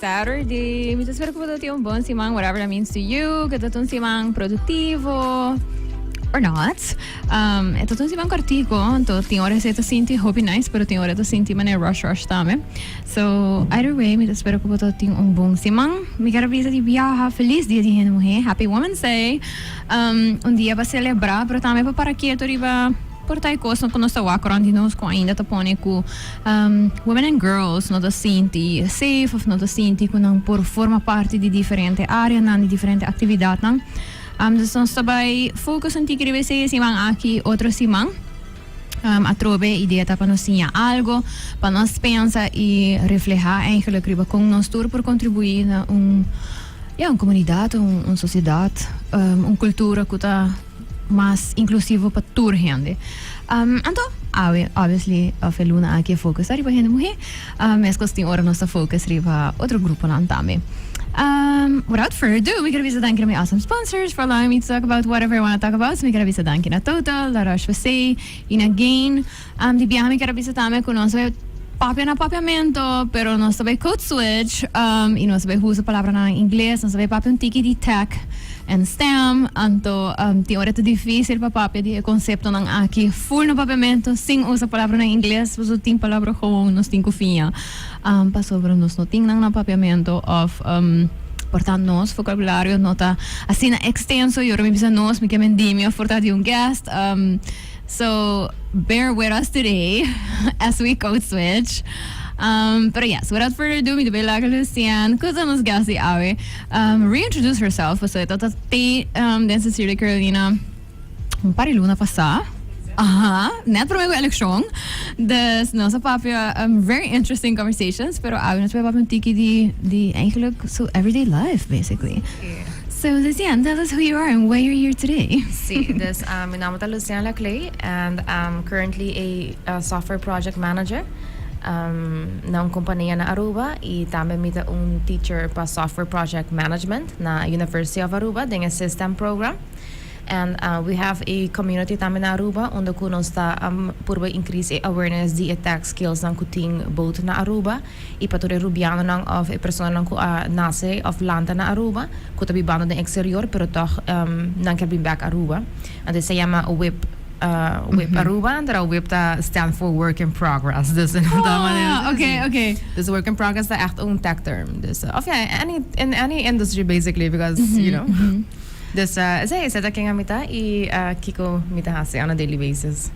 Saturday. Mi ta spera ku bo tin un bon siman, whatever that means to you. Ku ta un siman produktivo or not. E ta un siman kortiko, anto tin ora esei ta sinti hopi nice, pero tin ora ta sinti manera rush rush tambe. So, either way, mi ta spera ku bo ta tin un bon siman. Mi ker a bisa di biaha felis Dia di Hende Muhé, Happy Women's Day. Un dia pa selebrá, pero tambe pa para ketu riba por ta e kosnan ku nos ta wak rònt di nos ku ainda ta pone ku women and girls no ta sinti safe òf no ta sinti ku nan por forma parti di diferente áreanan, di diferente aktividatnan. Dus nos ta bai focus un tiki riba esei e siman aki, otro siman. Atrobe e idea ta pa nos siña algo, pa nos pensa i reflehá eigenlijk riba kon nos tur por kontribuí na un, ya, un komunidat, un sosiedat, un kultura ku ta mas inklusivo pa tur hende. Anto, awe, obviously, òf e luna aki e focus ta riba hende muhé, meskos tin ora nos ta focus riba otro gruponan tambe. Without further ado, mi ker bisa danki na mi awesome sponsors for allowing me to talk about whatever I wanna talk about. So mi ker bisa danki na Total, La Roche-Posay y na Gain. Di biaha mi ker bisa tambe ku nos ta bai papia na papiamento, pero nos ta bai code switch y nos ta bai usa palabranan na ingles, nos ta bai papia un tiki di tech and STEM. Anto tin ora ta dificil pa papia di e conceptonan aki full na papiamento sin usa palabranan ingles, pasobra tin palabra gewoon nos tin ku fiña. Pasobra nos no tin nan na papiamento of por ta nos vocabulario no ta asina extenso y ora mi bisa nos mi ke mendí mi of por ta di un guest. So bear with us today as we code switch. Pero yes, without further ado mi ta bay laga Lucianne cu ta nos guest di awe reintroduce herself pasobra e ta ta te den Cecilia Carolina. Un par di luna pasá, aha, net promé ku elekshon. Dus nos a papia very interesting conversations, pero awe nos por papia un tiki di di eigenlijk su everyday life basically. So Lucianne, tell us who you are and why you're here today. Sí, dus mi nomber ta Lucianne Laclay and I'm currently a software project manager na un compania na Aruba y tambe mi ta un teacher pa software project management na University of Aruba den e SysTEM program. And we have a community tambe na Aruba unda cu nos ta purba increase e awareness di e tech skills nan cu tin both na Aruba y pa tur e Rubianonan of e personanan cu a nace of lanta na Aruba cu ta bibando den exterior pero toch nan kier bin back Aruba. Anto esey yama WIP WIP Aruba anto WIP ta stand for work in progress dus in otro manera. Oh, okay, okay. Dus work in progress ta echt un tech term dus of ja any in any industry basically because you know. Dus esei, esei ta ken ami ta i kiko mi ta hasi on a daily basis.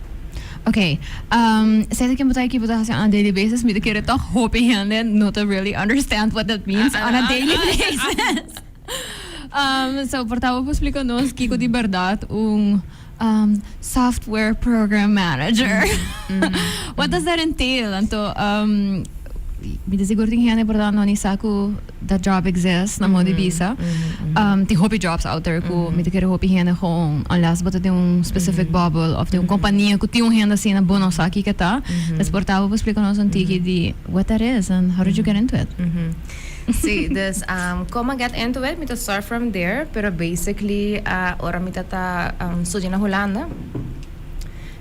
Ok, esei ta ken bo ta i kiko bo ta hasi on a daily basis. Mi ta kere tòg hopi hende no ta really understand what that means on a daily basis. So por ta bo por splika nos kiko di bèrdat un software program manager. What does that entail? Anto mi ta sigur tin hende por ta no ni sa ku that job exists na modo di bisa. Tin hopi jobs out there ku mi ta kere hopi hende gewoon unless bo ta den un specific bubble of den un kompania ku tin un hende asina bo no sa kiko ta. Pues por ta bo por splika nos un tiki di what that is and how did you get into it? Sí, dus como get into it mi ta start from there pero basically ora mi ta ta studia na Hulanda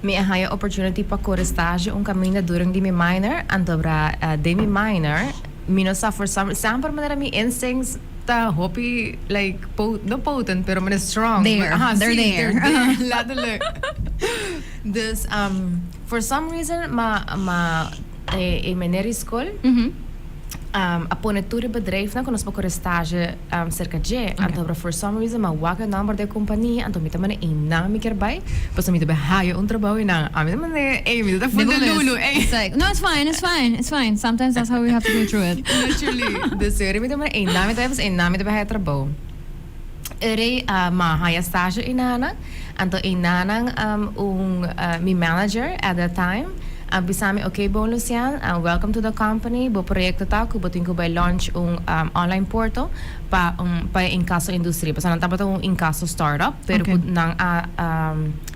mi a haya opportunity pa kore stage un kaminda during di mi minor anto bra den mi minor mi no sa for some semper manera mi instincts ta hopi like po no potent pero manera strong There, aha they're sí there. they're there letterlijk dus for some reason ma ma e meneer di school a pone tur e bedrijfnan ku nos por kore stage serka dje. Anto pero for some reason mi a wak e nòmber di e kompania anto mi ta manda einan mi kier bai pasobra mi ta bai haya un trabou einan. Ami ta manda ey mi ta full de lulu ey. It's like no it's fine it's fine it's fine sometimes that's how we have to go through it. Literally dus ey mi ta manda einan mi ta bai pasobra einan mi ta bai haya trabou. Ey mi a haya stage einanan anto einanan un mi manager at that time a bisa mi ok bon Lucian welcome to the company bo proyecto ta cu bo tin cu bay launch un online portal pa un pa e incasso industria pasobra nan tabata un incasso startup pero cu nan a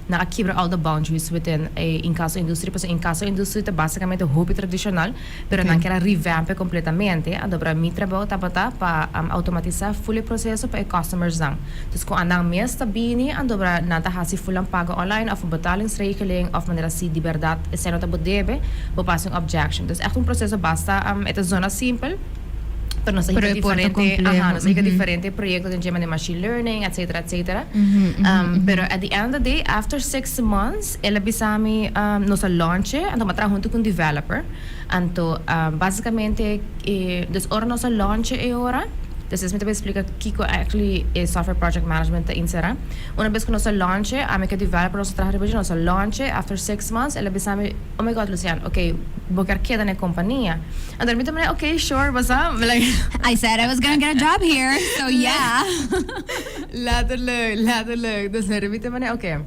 nan a kibra all the boundaries within e incasso industria pasobra incasso industria ta basicamente hopi tradicional pero nan kier a revamp e completamente anto pero mi trabou tabata pa automatisa full e proceso pa e customers nan dus cu anan mes ta bini anto pero nan ta haci full nan pago online of un betalingsregeling of manera si di berdad esey no ta bo debe bo por haci un objection dus echt un proceso basta e ta zona simpel. Pero nos Pero a e por ta diferente, compleho. Aha, nos a diferente proyecto den tema di machine learning, etc., etc. Pero at the end of the day, after 6 months, el a bisa mi, nos a launch, anto m'a traha hunto cu un developer. Anto, basicamente, dus ora nos a launch e ora, dus mi ta splica kico actually e software project management ta encera. Un biaha cu nos a launch, ami cu developer nos a traha, nos a launch, after 6 months, el a bisa mi, "Oh my God, Lucian, okay, bo kier keda na compania?" Anto mi tambe, "Okay, sure, what's up?" Like, I said I was gonna get a job here, so yeah. Letterlijk, letterlijk. Dus mi tambe, okay.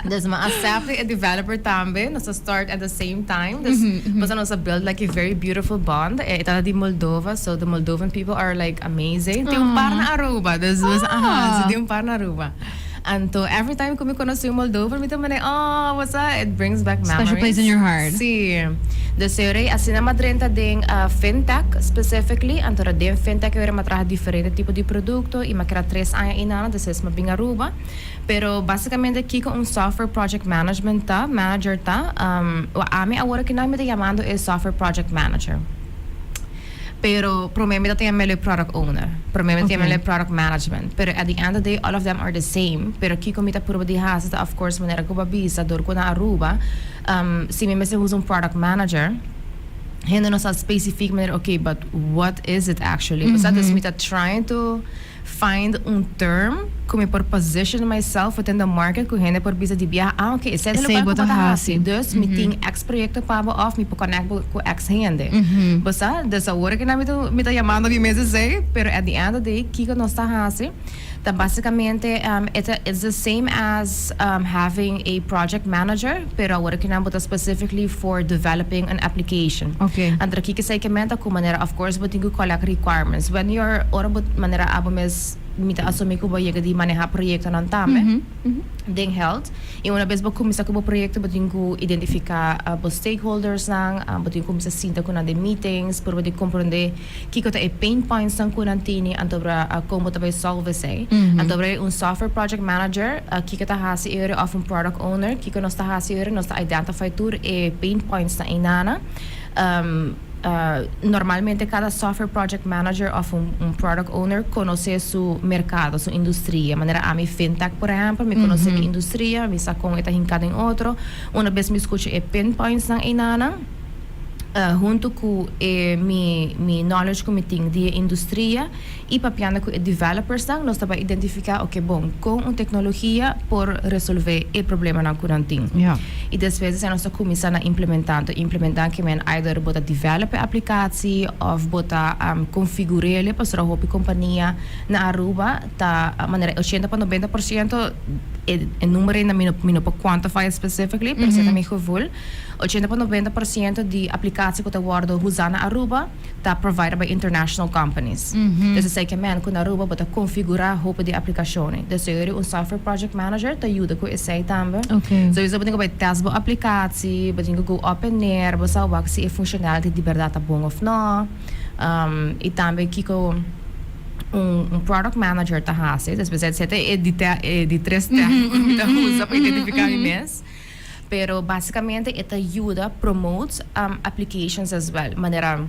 Dus m'a accept e developer tambe, nos a start at the same time. Dus mm nos a build like a very beautiful bond. E ta di Moldova, so the Moldovan people are like amazing. Tin un par na Aruba, dus aha, so tin un par na Aruba. Anto every time cu mi conoce Moldova, mi tambe, "Oh, what's that?" It brings back memories. Special place in your heart. Si. Dus eu asina m'a drenta den fintech specifically, anto den fintech eu m'a traha diferente tipo di producto y m'a keda 3 aña eynan, dus m'a bin Aruba. Pero basicamente kico un software project management ta, manager ta, ami awor cu nan mi ta yamando e software project manager. Pero prome mi tabata yam'e product owner. Prome mi tabata product management. Pero at the end of the day, all of them are the same. Pero kico mi ta purba di hasi, of course, manera cu bisa, door cu na Aruba, si mi mester usa un product manager, hende no sa specific manera, "Okay, but what is it actually?" Mm -hmm. Dus mi ta trying to find un term cu mi por position myself within the market cu hende por bisa di biaha, "Ah, okay, esey Esey ta bo ta hasi." Dus mi tin X proyecto pa bo of mi por connect bo cu X hende. Bo sa, dus awor cu mi ta yamando mi mes esey, pero at the end of the day, kico nos ta hasi, ta basicamente it's the same as having a project manager, pero awor cu nan ta specifically for developing an application. Anto kico esey kiermen ta cu manera, of course, bo tin cu collect requirements. When you're ora bo manera abo mes, mi ta asumi cu bo yega di maneha proyecto nan tambe. Den health. Y un biaha bo cuminsa cu e proyecto, bo tin cu identifica bo stakeholders nan, bo tin cu cuminsa sinta cu nan den meetings, pa bo comprende kico ta e pain points nan cu nan tin, anto con bo ta bay solve esey. Anto un software project manager, kico ta hasi ere of un product owner, kico nos ta hasi ere, nos ta identify tur e pain points na inana. Normalmente cada software project manager of un product owner conoce su mercado, su industria. Manera ami fintech, por ehempel, mi conoce mi industria, mi sa con e ta hinca den otro. Un biaha mi scucha e pain points nan inana, hunto cu mi knowledge cu mi tin di industria y papiando cu e developers nan, nos ta bay identifica, ok, bon, cu un tecnologia por resolve e problema nan cu nan tin. Y despues nos ta cuminsa implementa, implementa kiermen either bo ta develop e aplicatie of bo ta configura, pa hopi compania na Aruba ta manera 80 pa 90%, e numero ainda mi no por quantify specifically, pero mm -hmm. gevoel 80 pa 90% di aplicatie cu ta wordo usa na Aruba ta provided by international companies. Dus esey kiermen cu na Aruba bo ta configura hopi di aplicacion. Dus un software project manager ta yuda cu esey tambe. So bo tin cu bay test bo aplicatie, bo tin cu go op en neer, bo sa wak si e functionality di berdad ta bon of no. Y tambe kico un product manager ta hasi. Dus we zitten e di tres term cu mi ta usa pa identifica mi mes. Pero basicamente e ta yuda promote applications as well. Manera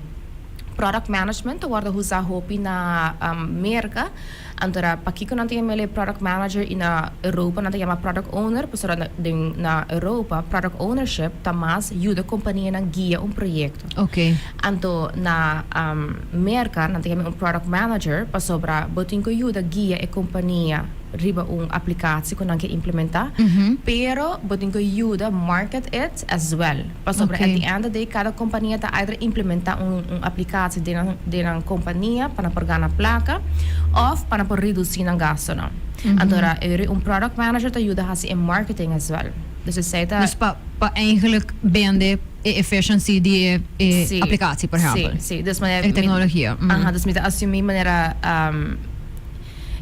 product management ta wordo usa hopi na Merca. Anto pakico nan ta yama product manager y na Europa nan ta yama product owner? Pasobra na Europa product ownership ta mas yuda compania nan guia un proyecto. Anto na Merca nan ta yama un product manager pasobra bo tin cu yuda guia e compania riba un aplicatie cu nan kier implementa, pero bo tin cu yuda market it as well. Pasobra at the end of the day cada compania ta either implementa un aplicatie den un compania pa por gana placa of pa por reduci nan gasto nan. Anto un product manager ta yuda hasi e marketing as well. Dus esey ta Dus pa eigenlijk bende e efficiency di e aplicatie, por ehempel. Si, dus manera E tecnologia. Aha, dus mi ta asumi manera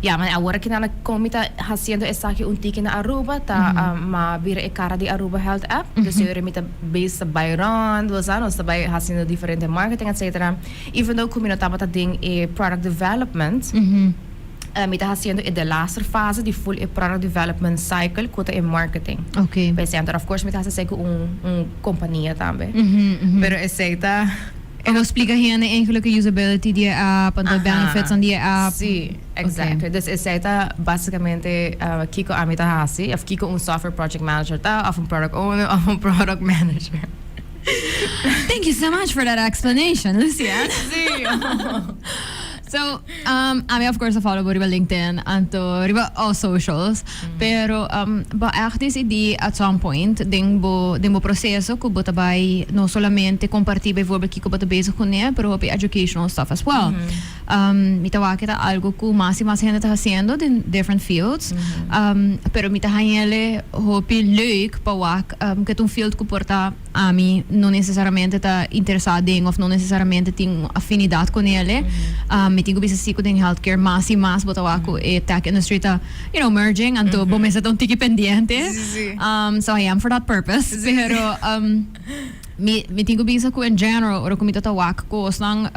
ja, maar awor cu nan con mi ta haciendo esaki un tiki na Aruba, ta m'a bira e cara di Aruba Health App. Dus eu mi ta base bay rond, was nos ta bay haciendo diferente marketing, etc. Even though cu mi no tabata den e product development, mi ta haciendo e de laatste fase di full e product development cycle, cu ta e marketing. Pues, of course, mi ta haciendo cu un compania tambe. Pero esey ta E ta splica hende eigenlijk e usability di e app, and the benefits di e app. Si, exactly. Dus esey ta basicamente kico ami ta haci, of kico un software project manager ta, of un product owner, of un product manager. Thank you so much for that explanation, Lucia. Si. So, ami of course a follow bo riba LinkedIn, anto riba all socials, pero bo echt decidi at some point den bo proceso cu bo ta bay no solamente comparti bijvoorbeeld kico bo ta bezig cune, pero hopi educational stuff as well. Mi ta wak ta algo cu mas y mas hende ta haciendo den different fields, pero mi ta hañele hopi leuk pa wak cu ta un field cu por ta ami no necesariamente ta interesa den of no necesariamente tin afinidad cu ele. Mi tin cu bisa si cu den healthcare mas y mas bo ta wak cu e tech industry ta merging, anto bo mester ta un tiki pendiente. So I am for that purpose. Pero mi tin cu bisa cu in general, ora cu mi ta wak cosnan,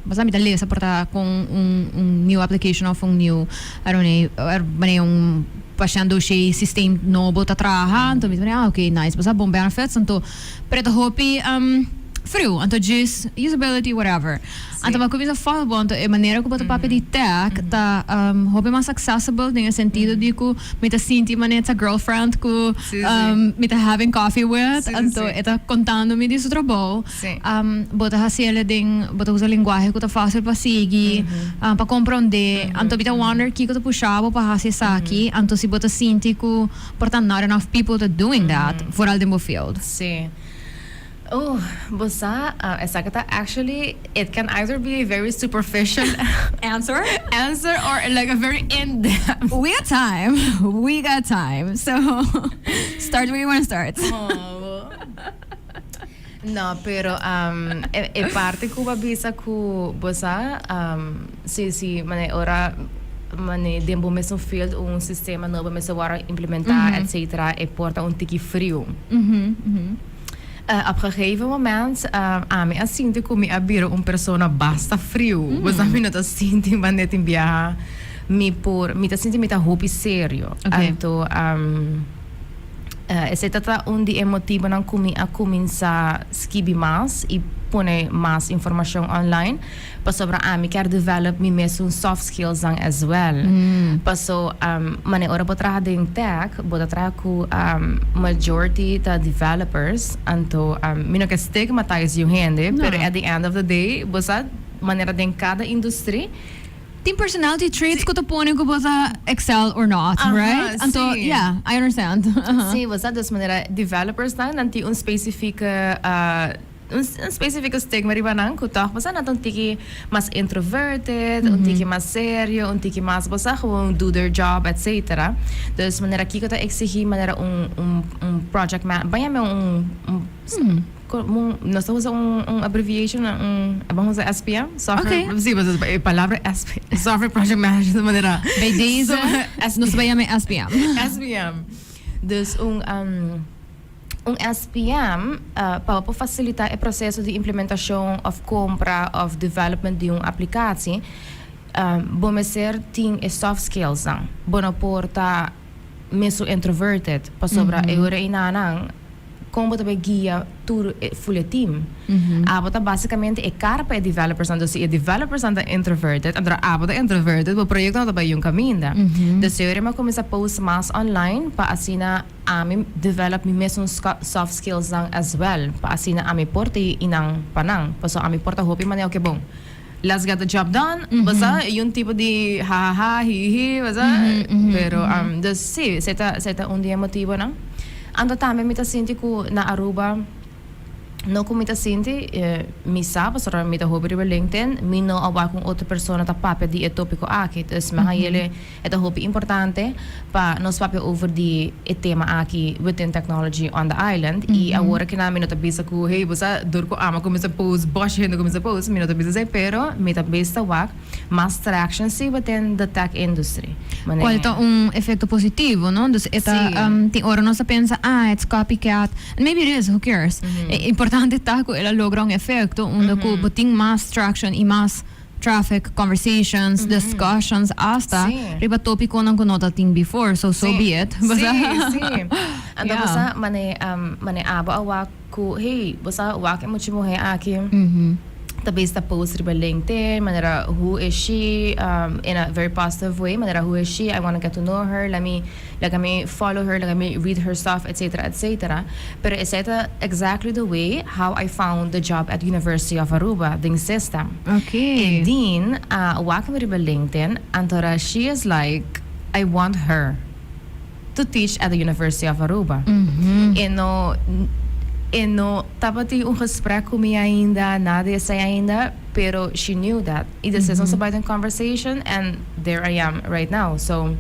basta mi ta lesa por ta cu un new application of un new, I don't know, manera un patient dossier systeem nobo ta traha, anto mi ta, "Ah, okay, nice, basta bon benefits," anto pero ta hopi friu, anto just usability, whatever. Anto mi a cuminsa follow bo, anto e manera cu bo ta papia di tech ta hopi mas accessible den e sentido di cu mi ta sinti manera ta girlfriend cu mi ta having coffee with, anto e ta contando mi di su trabou. Bo ta haciele den, bo ta usa lenguahe cu ta facil pa sigui, pa comprende. Anto mi ta wonder kico ta pusha bo pa haci esaki, anto si bo ta sinti cu por ta not enough people ta doing that, vooral den bo field. Si. Oh, bo sa, esaki ta actually, it can either be a very superficial answer answer or like a very in-depth. We got time. We got time. So, start where you want to start. Oh. No, pero e parte cu bo a bisa cu bo sa, si, mane ora mane den bo mesun field un sistema nobo mester worde implementa, etcetera, e por ta un tiki friu. Op gegeven moment ami a sinti cu mi a bira un persona basta friu. Bo sa, mi no ta sinti manera tin biaha mi por, mi ta sinti mi ta hopi serio. Anto esei ta ta un di e motibonan cu mi a cuminsa skibi mas y pone mas informacion online, pasobra ami kier develop mi mesun soft skillsnan as well. Paso mane ora bo traha den tech, bo ta traha cu majority ta developers, anto mi no ke stigmatize yu hende, pero at the end of the day bo sa manera den cada industry tin personality traits cu ta pone cu bo ta excel or not, right? Anto, yeah, I understand. Si, bo sa, dus manera developers nan tin un specifieke stigma riba nan cu toch, bo sa, nan ta un tiki mas introverted, un tiki mas serio, un tiki mas, bo sa, gewoon do their job, etc. Dus manera kico ta exigi manera un project man, baña un, nos ta usa un abbreviation, ban usa SPM, software, si, e palabra SP, software project manager, di manera. Bij deze, nos ta yama SPM. SPM. Dus un SPM, pa facilita e proceso di implementacion of compra of development di un aplicatie, bo mester tin e soft skills dan. Bo no por ta mesun introverted, pasobra e ora einan con bo ta bay guia tur full team? Abo ta basicamente e cara pa e developers nan. Dus si e developers nan ta introverted, anto abo ta introverted, bo proyecto no ta bay un caminda. Dus eu mi a cuminsa post mas online pa asina ami develop mi mesun soft skills nan as well. Pa asina ami por ta einan pa nan. Paso ami por ta hopi manera, "Okay, bon. Let's get the job done." Basta un tipo di ha ha ha, hi hi, basta. Pero dus si, esey ta un di e motibonan. Anto tambe mi ta sinti cu na Aruba, no cu mi ta sinti, mi sa, pasobra mi ta hopi riba LinkedIn, mi no a wak un otro persona ta papia di e topico aki. Dus mi hañele e ta hopi importante pa nos papia over di e tema aki within technology on the island. Y awor cu mi no ta bisa cu, "Hey, bo sa, door cu ami a cuminsa post, bosh hende cuminsa post," mi no ta bisa esey, pero mi ta bes wak mas traction si within the tech industry. Cual ta un efecto positivo, no? Dus e ta, tin ora nos ta pensa, "Ah, it's copycat." And maybe it is, who cares? E importante ta cu el a logra un efecto, unda cu bo tin mas traction y mas traffic, conversations, discussions, hasta riba topiconan cu no ta tin before, so be it. Si. Anto bo mane mane abo a wak cu, hey, bo sa wak e mucha muhe aki. Talvez ta post riba LinkedIn, manera "Who is she?" In a very positive way, manera "Who is she? I want to get to know her. Let me follow her, let me read her stuff," etc., etc. Pero esey ta exactly the way how I found the job at University of Aruba, den system. Edin, wak mi riba LinkedIn, anto she is like, "I want her to teach at the University of Aruba." E no tabatin un gesprek cu mi ainda, nada esey ainda, pero she knew that. Y this is also about the conversation, and there I am right now. So,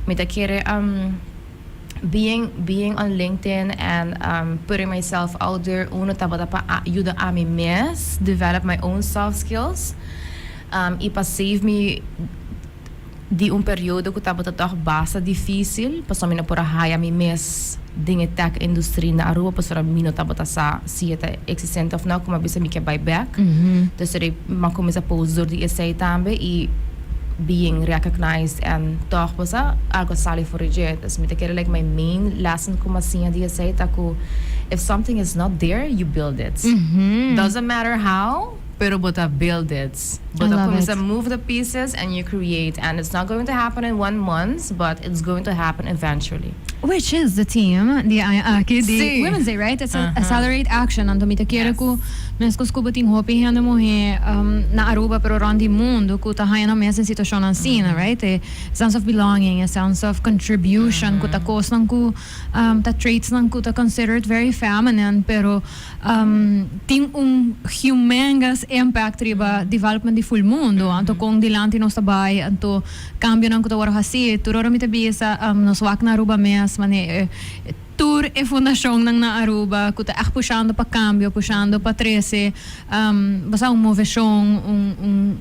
mi ta kere being on LinkedIn and putting myself out there, uno tabata pa yuda ami mes develop my own soft skills y pa save me di un periodo cu tabata toch basta dificil, paso mi no por a haya mi mes den e tech industry na Aruba, paso mi no tabata sa si ta existente of no, como bisa mi kier bay back. Dus mi a cuminsa post door di esey tambe y being recognized and toch was algo sali for it. Dus mi ta kere like my main lesson cu m'a siña di esey ta cu if something is not there, you build it. Doesn't matter how, pero bo ta build it. Bo ta cuminsa move the pieces and you create, and it's not going to happen in one month, but it's going to happen eventually. Which is the theme di aki di Women's Day, right? It's accelerate action. Anto mi ta kere cu mescos cu bo tin hopi hende muhe na Aruba, pero rond di mundo cu ta haya nan mes den situacion asina, right? A sense of belonging, a sense of contribution, cu ta cosnan cu ta traits nan cu ta considered very feminine, pero tin un humongous impact riba development di full mundo. Anto con dilanti nos ta bay, anto cambio nan cu ta wordo haci, tur ora mi ta bisa, nos wak na Aruba mes, mane tur e fundacion nan na Aruba, cu ta echt pushando pa cambio, pushando pa trece, basta un movecion, un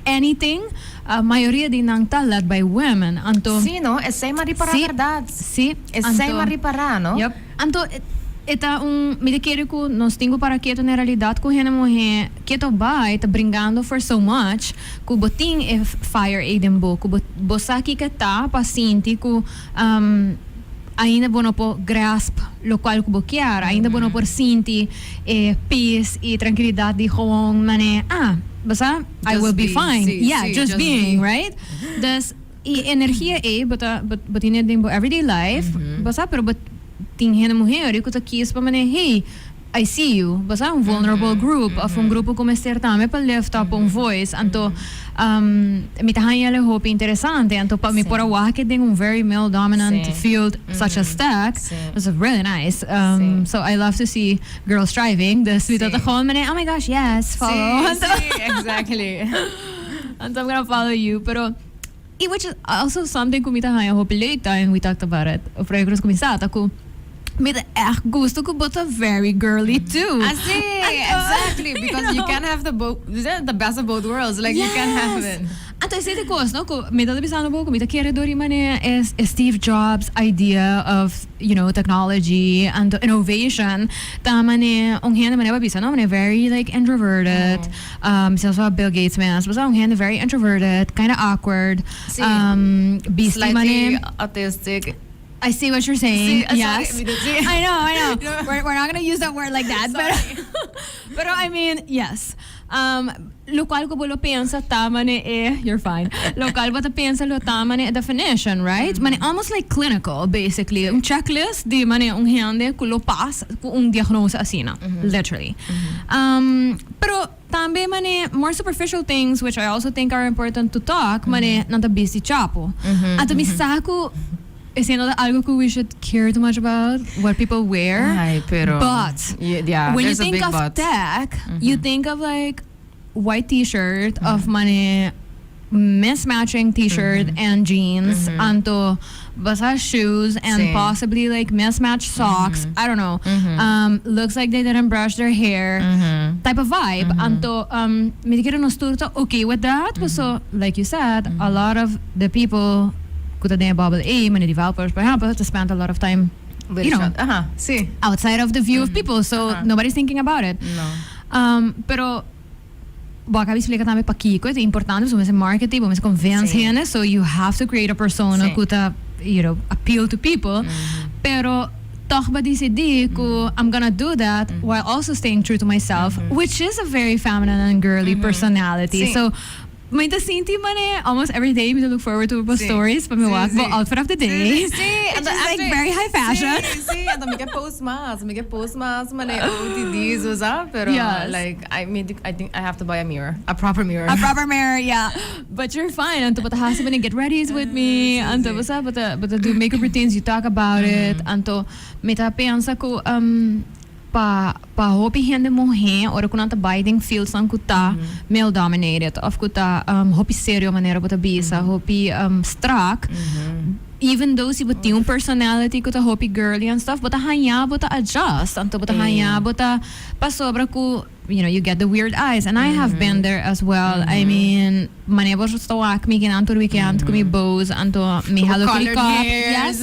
anything, a maioria di nan ta led by women. Anto Si, no? Esey m'a ripara berdad. Esey m'a ripara, no? Yep. Anto, e ta un, mi ta kere cu nos tin cu para keto na realidad cu hende muhe keto bay ta bringando for so much cu bo tin e fire ey den bo, cu bo sa kico ta pa sinti cu ainda bo no por grasp locual cu bo kier, ainda bo no por sinti peace y trankilidad di gewoon mane, ah, basta, I Just will be be, fine. Si, Yeah, si, just just being, be. Right? Dus e energia e bo tin den bo everyday life, basta, pero bo tin hende muhe cu ta kies pa mane, "Hey, I see you." Basta un vulnerable group of un grupo cu mester tambe pa lift up un voice. Anto mi ta haya hopi interesante. Anto pa mi por a wak den un very male dominant field such as tech. It's really nice. So I love to see girls thriving. Dus mi ta gewoon mane, "Oh my gosh, yes, follow." Si, exactly. Anto I'm gonna follow you. Pero which is also something cu mi ta haya hopi leuk and we talked about it. Of nos a cuminsa ta cu mi ta echt gusto cu bo ta very girly too. Ah, si, exactly. Because you can have the best of both worlds. Like, you can have it. Anto esey ta cos, no? Cu mi ta pensando poco, mi ta kere dori mane is Steve Jobs idea of technology and innovation. Ta mane un hende mane bisa, no? Mane very like introverted. Zelfs wel Bill Gates man, was un hende very introverted, kind of awkward. Si. Bisti Slightly mane autistic. I see what you're saying. Si, Yes. sorry, si. I know, I know. We're not going to use that word like that. But I mean, yes. Locual cu bo lo pensa ta mane e, you're fine. Locual bo ta pensa lo ta mane e definition, right? Mane almost like clinical, basically. Un checklist di mane un hende cu lo pas cu un diagnose asina, literally. Pero tambe mane more superficial things which I also think are important to talk, mane nan ta bisti chapo. Anto mi sa cu esey no algo cu we should care too much about what people wear. Ay, pero But Yeah, when you there's a think big of but. Tech, you think of like white t-shirt of mane mismatching t-shirt and jeans, anto basta shoes and Si. Possibly like mismatched socks. I don't know. Looks like they didn't brush their hair. Type of vibe. Anto mi ta kere nos tur ta okay with that. So like you said, a lot of the people cu ta den bubble ey, many developers, por ehempel, to spend a lot of time With you each know, other. Si. Outside of the view of people, so nobody's thinking about it. No. Pero Bo a caba di splica tambe pakico ta importante, pasobra bo mester marketing, bo mester convence hende, so you have to create a persona cu ta, appeal to people. Pero toch bo a dicidi cu I'm gonna do that while also staying true to myself, which is a very feminine and girly personality. So, mi ta sinti mane almost every day mi ta look forward to bo stories pa mi wak bo outfit of the day. Sí, Which is like very high fashion. Sí, sí, anto mi ke post mas, mi ke post mas mane OOTDs, bo sa, pero like I mean I think I have to buy a mirror, a proper mirror. A proper mirror, yeah. But you're fine. Anto bo ta hasi mane get readies with me, anto bo sa bo ta bo ta do makeup routines, you talk about it. Anto mi ta pensa ku Pa pa hopi hende muhé ora ku nan ta bai den fieldsnan ku ta male dominated òf ku ta hopi serio manera bo ta bisa, hopi strak, even though si bo tin un personality ku ta hopi girly and stuff, bo ta haña bo ta adjust, anto bo ta haña bo ta pasobra ku you get the weird eyes and I have been there as well, I mean. Manera bo ta wak mi kinan tur weekend cu mi bows anto mi Hello Kitty cup. Yes.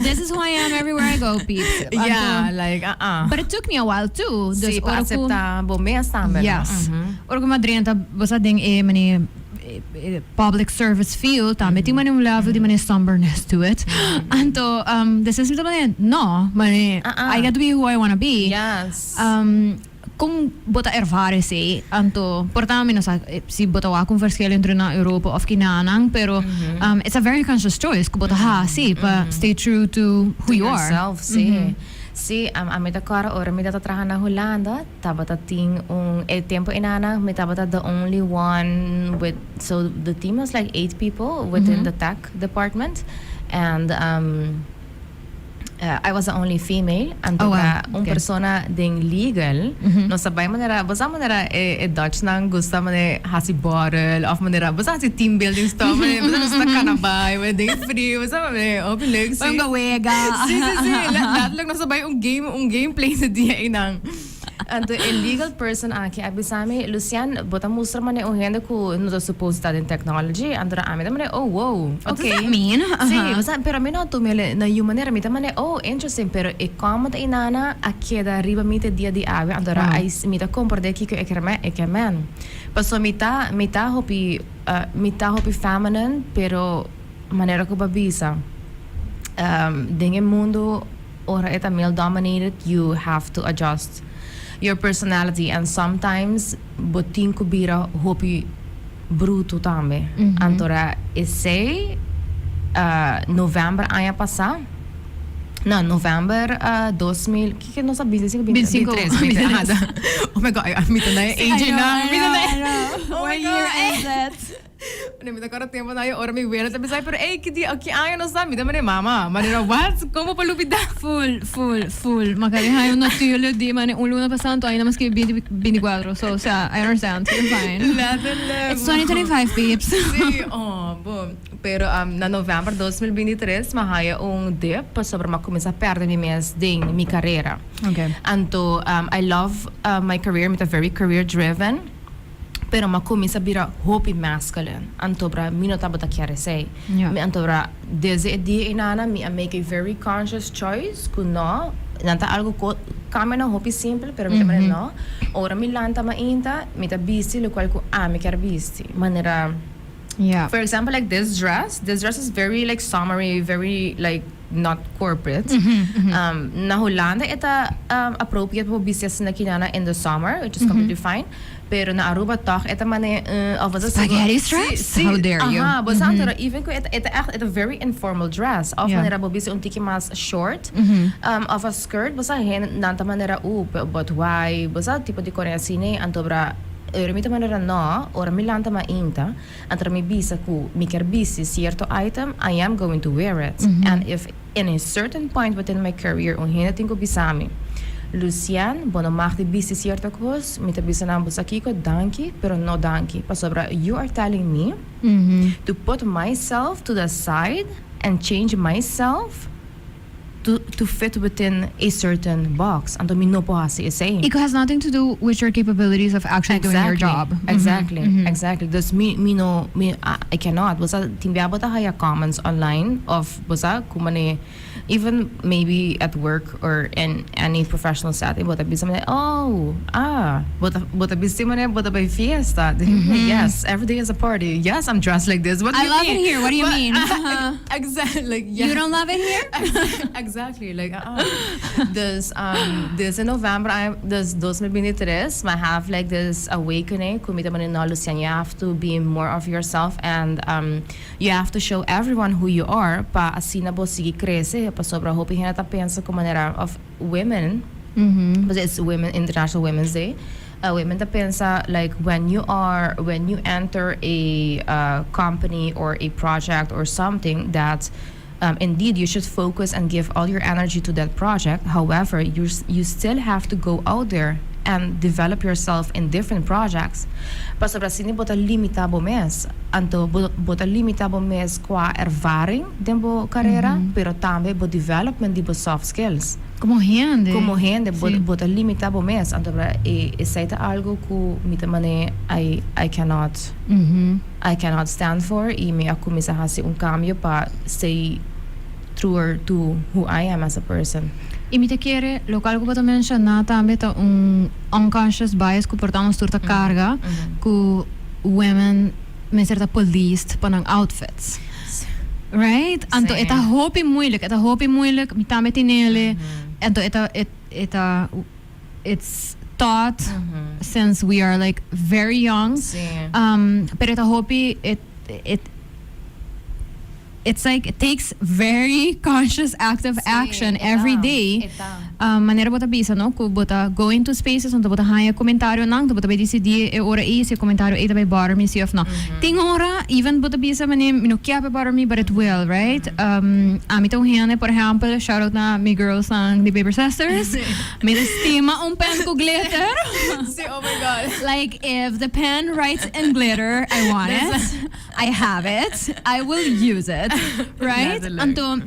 This is who I am everywhere I go, peeps. Yeah, like uh-uh. But it took me a while too. Dus sí, pa acepta bo mes tambe. Yes. Ora cu mi a drenta bo sa den e manera public service field tambe tin manera un level di manera somberness to it. Anto despues mi ta manera no, manera I got to be who I wanna be. Yes. Kon bo ta ervaar esei? Anto, por ta mi no sa si bo ta wak un verschil entre na Europa of kinanan, pero it's a very conscious choice ku bo ta hasi pa stay true to who you are. To yourself, si. Si, ami ta kòrda ora mi tabata traha na Hulanda, tabata tin un, e tempu enanan mi tabata the only one with, so the team was like eight people within the tech department and I was the only female, anto Oh, wow. ta un Okay. persona den legal, nos ta bai manera, bo sa manera e Dutchnan gusta manera hasi borrel of manera, bo sa hasi team building stuff, manera, bo sa nos ta kana bai, manera den e frio, bo sa manera hopi leuk si. Un gawega. Si, si, si, letterlijk nos ta bai un game, un gameplay di dia einan. Anto e legal person aki a bisa mi, Lucian, bo ta mustra manera un hende ku no ta supposed ta den technology. Anto ami ta manera, oh wow, What does okay. that mean? Sí, bo sa, pero ami no a tuma el na yu manera. Mi ta manera, oh, interesting, pero e comment einana a keda riba mi te dia di awe. Anto mi ta komprende kiko e ker e ker men. Pasobra mi ta, mi ta hopi, mi ta hopi feminine, pero manera ku bo a bisa, den e mundu, Ora e ta male dominated you have to adjust your personality and sometimes bo tin cu bira hopi bruto tambe. Antora esey november aña pasa, no november 2000, kiko nos a 25, 25, 23, oh my god mi ta na e age na, mi ta na e, oh my What year god. is it? Mi ta kòrda tempu na ora mi wela ta bisa, pero ey, ki dia, ki aña nos ta? Mi ta mane, mama, manera what? Kon bo por lubidá? Full, full, full. Ma kari haña un natuurlijk di mane un luna pasá anto ainda mas ki binti, binticuatro. So, osea, I understand. You're fine. Letterlijk. It's 2025, peeps. Sí, oh, bon. Pero na novèmber 2023 mi a haña un dip pasobra mi a kuminsá pèrdè mi mes den mi karera. Okay. Anto, I love my career, mi ta very career driven. Pero m'a cuminsa bira hopi masculine, antobra mi no tabata kier esey. Ja. Mi antobra desde e dia einana mi a make a very conscious choice cu no, nan ta algo cu cambia hopi simple, pero mi ta manera no. Ora mi lanta mainta, mi ta bisti locual cu ami kier bisti. Manera, Ja. for example like this dress, this dress is very like summery, very like not corporate. Na Hulanda e ta appropriate pa bo bisti asina kinana in the summer, which is completely fine. Pero na Aruba toch e ta mane of bo ta Spaghetti straps? Si, si. How dare you. Aha, bo sa anto even cu e ta echt e ta very informal dress. Of manera bo bisti un tiki mas short of a skirt, bo sa hende nan ta manera but why, bo sa tipo di cosnan asina anto bra ora mi ta manera no, ora mi lanta mainta. Anto mi bisa ku mi kier bisti cierto item, I am going to wear it. And if in a certain point within my career un hende tin ku bisa mi, Lucienne, bo no mag di bisti cierto kos, mi ta bisa nan, bo sa kiko, danki, pero no danki. Pasobra you are telling me to put myself to the side and change myself to fit within a certain box. Anto mi no por hasi esei. It has nothing to do with your capabilities of actually doing your job. Exactly, exactly. Dus mi no, mi, I cannot. Bo sa, tin bia bo ta haya comments online of bo sa ku mane, Even maybe at work or in any professional setting, bo ta bisa manera, oh, ah, bo ta bisti manera bo ta bay fiesta. Yes, every day is a party. Yes, I'm dressed like this. What do I you love mean? It here. What do you mean? Exactly. Like, yeah. You don't love it here? Exactly. Like, dus in November, dus 2023, I have like this awakening. Cu mi ta no, Lucian, you have to be more of yourself and you have to show everyone who you are pa asina bo sigui crece, pasobra hopi hende ta pensa cu manera of women, but it's Women International Women's Day. Women ta pensa like when you enter a company or a project or something that indeed you should focus and give all your energy to that project. However, you still have to go out there and develop yourself in different projects. Pasobra asina bo ta limita bo mes. Anto bo ta limita bo mes qua ervaring den bo carera, pero tambe bo development di bo soft skills. Como hende. Como hende, bo ta limita bo mes. Anto esey ta algo cu mi ta mane I cannot stand for y mi a cuminsa haci un cambio pa stay truer to who I am as a person. Y mi ta kere, loke cu bo a menciona tambe ta un unconscious bias cu por ta nos tur ta carga, cu women mester ta policed pa nan outfits. Right? Anto e ta hopi moeilijk, e ta hopi moeilijk, mi tambe tin'e. Anto it's taught since we are like very young. Pero e ta hopi it's like it takes very conscious active action every day. E ta. Manera bo ta bisa, no? Cu bo ta go into spaces anto bo ta haya comentarionan, bo ta bay dicidi e ora ey si comentario ey ta bay bother me si of no. Tin ora even bo ta bisa mane mi no kier pa bother me, but it will, right? Ami ta un hende, por ehempel, shout out na mi girls nan di Paper Sisters. Mi ta stima un pen cu glitter. Si, oh my God. Like, if the pen writes in glitter, I want it. I have it. I will use it. Right? Letterlijk. Anto,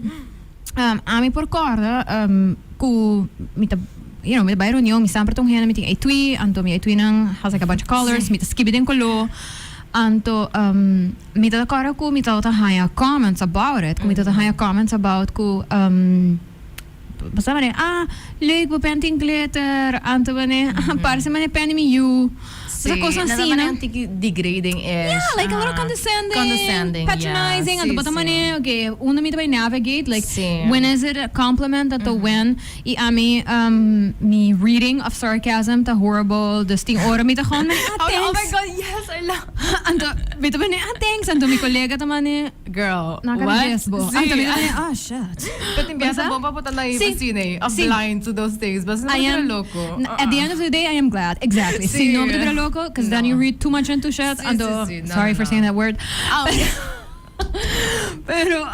ami por corda cu mi ta mi ta bay reunion, mi semper ta un hende mi tin etui, anto mi etui nan has like a bunch of colors, mi ta skibi den color. Anto mi ta corda cu mi ta haya comments about it, cu mi ta haya comments about cu basta mane, ah, leuk, bo pen tin glitter, anto mane, parce mane pen di mi yiu. Si, Cos nada asina, mane no? un tiki degrading is. Yeah, like a little condescending, Condescending, patronizing. Yeah. Anto Si, bota si. mane, okay, unda mi ta bay navigate, like, Si. when is it a compliment anto when, y ami, mi reading of sarcasm ta horrible, dus tin ora mi ta gewoon, ah, Oh my thanks. God, yes, I love. Anto, mi ta mane, ah, thanks, anto mi colega ta mane, Girl, naka what? bo. Si. Anto mi ta mane, ah, shit. But in biasa Basta? bomba po naive Si. asina, of Si. blind to those things. Basta I am loco. At the end of the day, I am glad. Exactly. Si. Si, no, mi ta loco, because then No. you read too much into shit. Si, Anto, si, si. No, sorry no, for no. saying that word. Oh. Pero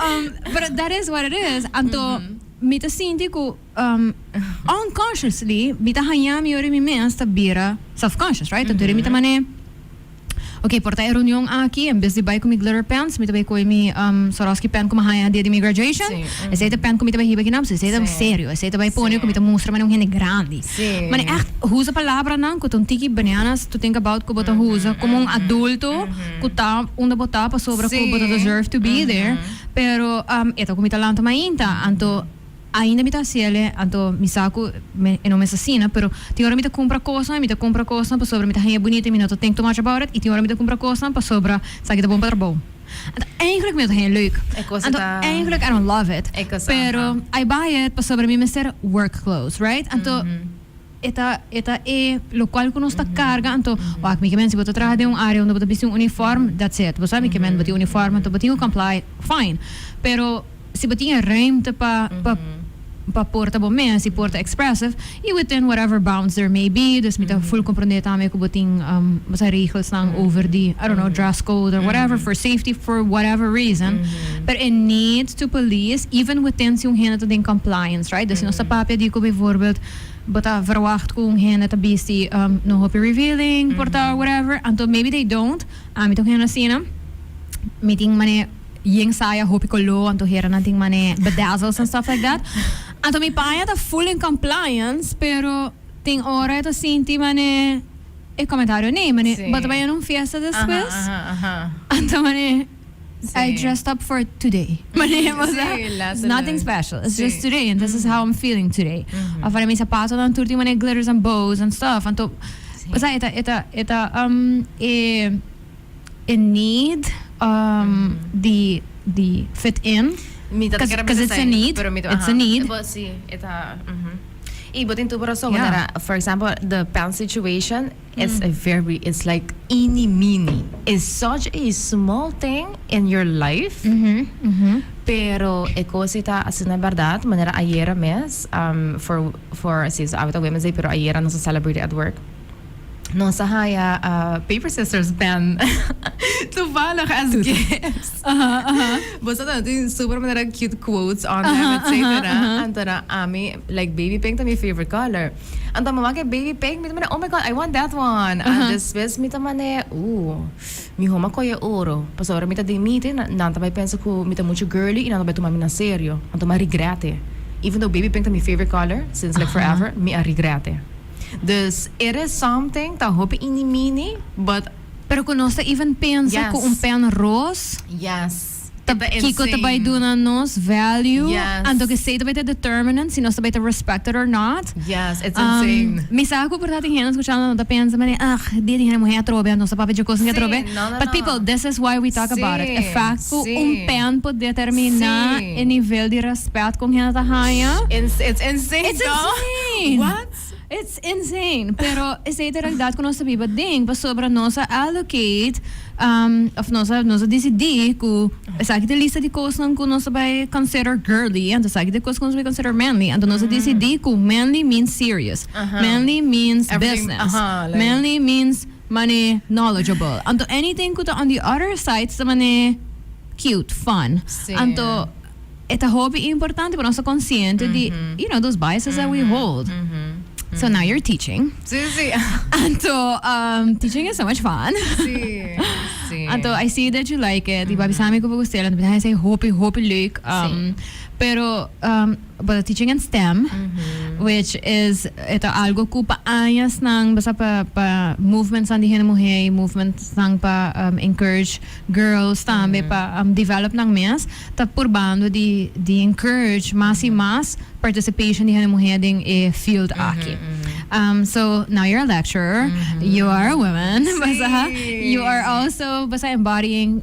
that is what it is. Anto, mi ta sinti cu unconsciously, mi ta haya mi ora mi mes ta bira self-conscious, right? Anto, mi ta mane, ok, por ta e reunion aki, en bes di bay cu mi glitter pants, mi ta bay cu mi Swarovski pen cu mi a haya dia di mi graduation. Esey ta pen cu mi ta bay hiba akinan, esey ta serio, esey ta bay pone Si. cu mi ta mustra mane un hende grandi. Maar echt, usa palabranan, cu ta un tiki bananas to think about cu bo ta usa como un adulto, cu ta unda bo ta pasobra cu bo ta deserve to be there. Pero e ta cu mi ta lanta mainta, anto ainda mi ta haciele, anto mi sa cu e no mes asina, pero tin ora mi ta cumpra cos, mi ta cumpra cos pasobra mi ta haya bunita y mi no ta think too much about it, y tin ora mi ta cumpra cos pasobra esaki ta bon pa trabou. Anto eigenlijk mi no ta haya leuk. E cos Anto eigenlijk I don't love it. E cos Pero I buy it pasobra mi mester work clothes, right? Anto e ta e locual cu nos ta carga, anto wak, mi kiermen, si bo ta traha den un area unda bo ta bisti un uniform, that's it. Bo sabi, mi kiermen, bo tin uniform, anto bo tin cu comply, fine. Pero si bo tin ruimte pa por ta bo mes, si por ta expressive, y within whatever bounds there may be, dus mi ta full comprende tambe cu bo tin bo sa regels nan over di, I don't know, dress code or whatever for safety, for whatever reason. But it needs to police even within si un hende ta den compliance, right? Dus si nos ta papia di cu bijvoorbeeld bo ta verwacht cu un hende ta bisti no hopi revealing, por ta whatever, anto maybe they don't. Ami ta un hende asina. Mi tin mane yen saya hopi colo, anto hera nan tin mane bedazzles and stuff like that. Anto mi paña ta full in compliance, pero tin ora ta sinti mane e comentario nee, mane Si. bo ta bay na un fiesta despues. Aha, aha. Anto mane I dressed up for today. Sí, nothing special. It's just today and this is how I'm feeling today. Of mi sapatonan tur tin manera glitters and bows and stuff. Anto, o sea, e ta e need di fit in. Because it's a need. It's a need. Sí, e ta. Y bo tin tur razon. For example, the pants situation is a very, it's like eeny meeny. It's such a small thing in your life. Pero e cos ta asina berdad, manera ayera mes, for si, so awe ta Women's Day, pero ayera nos a celebrate at work. Nos a haya Paper Sisters pen toevallig as gifts. Bo sa tin super manera cute quotes on them, etc. Anto ami, like, baby pink ta mi favorite color. Anto m'a wak baby pink, mi ta oh my God, I want that one. And despues mi ta mane, ooh, mihó m'a kohe oro. Pasobra mi ta den meeting, nan ta bai pensa ku mi ta mucho girly i nan ta bai tuma mi na serio. Anto m'a regret it. Even though baby pink ta mi favorite color since like forever, mi a regret it. Dus it is something ta hopi eeny meeny, but Pero ku nos ta even pensa ku un pen ros, ta kiko ta bai duna nos value, anto ku esei ta bai ta determinant si nos ta bai ta respected or not. Yes, it's insane. Mi sa ku por ta tin hende skuchando no ta pensa mane, ah, dia di hende muhé atrobe, nos ta papia dje kos atrobe. No, But no. people, this is why we talk about it. E fact ku un pen por determiná e nivel di respet ku hende ta haya. It's insane. It's though. Insane. What? It's insane. Pero esei ta realidat ku nos ta biba den, pasobra nos a allocate, of nos a disidí ku esaki ta lista di kosnan ku nos ta bai consider girly, anto esaki ta kos ku nos ta bai consider manly. Anto nos a disidí ku manly means serious. Manly means Everything, business. Like Manly means mane knowledgeable. Anto anything ku ta on the other side ta mane cute, fun. Anto e ta hopi importante pa nos ta konsiente di those biases that we hold. So now you're teaching. Sí. Anto teaching is so much fun. Sí. Anto I see that you like it. I bo a bisa mi ku bo gust'é. Anto esei hopi hopi leuk. Pero but teaching in STEM, which is e ta algo ku pa añanan basta pa movements di hende muhé, movements nan pa encourage girls tambe pa develop nan mes, ta purbando di encourage mas i mas participation di hende muhé den e field aki. So now you're a lecturer, you are a woman, basta, you are also basta embodying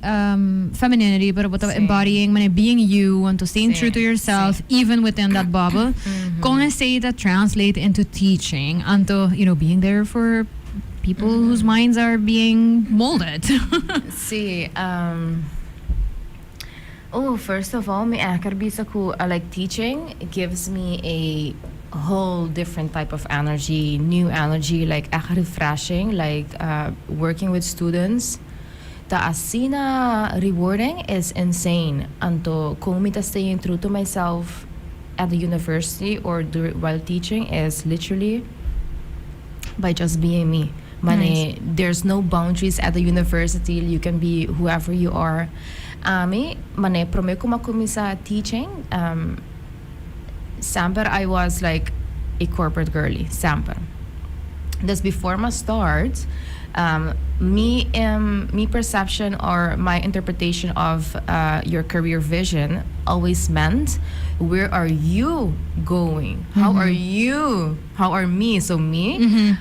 femininity, pero bo ta embodying mane being you and to staying true to yourself even within that bubble. Kon esei ta translate into teaching and to being there for people whose minds are being molded? Sí. Oh, first of all, mi kier bisa ku like teaching gives me a whole different type of energy, new energy, like echt refreshing, like working with students. Ta asina rewarding is insane. Anto, kon mi ta staying true to myself at the university or while teaching is literally by just being me. Mane, Nice. There's no boundaries at the university. You can be whoever you are. Ami, mane, promé ku m'a kuminsá teaching, semper I was like a corporate girly, semper. Dus before m'a start, me perception or my interpretation of your career vision always meant where are you going? How are you? How are me? So me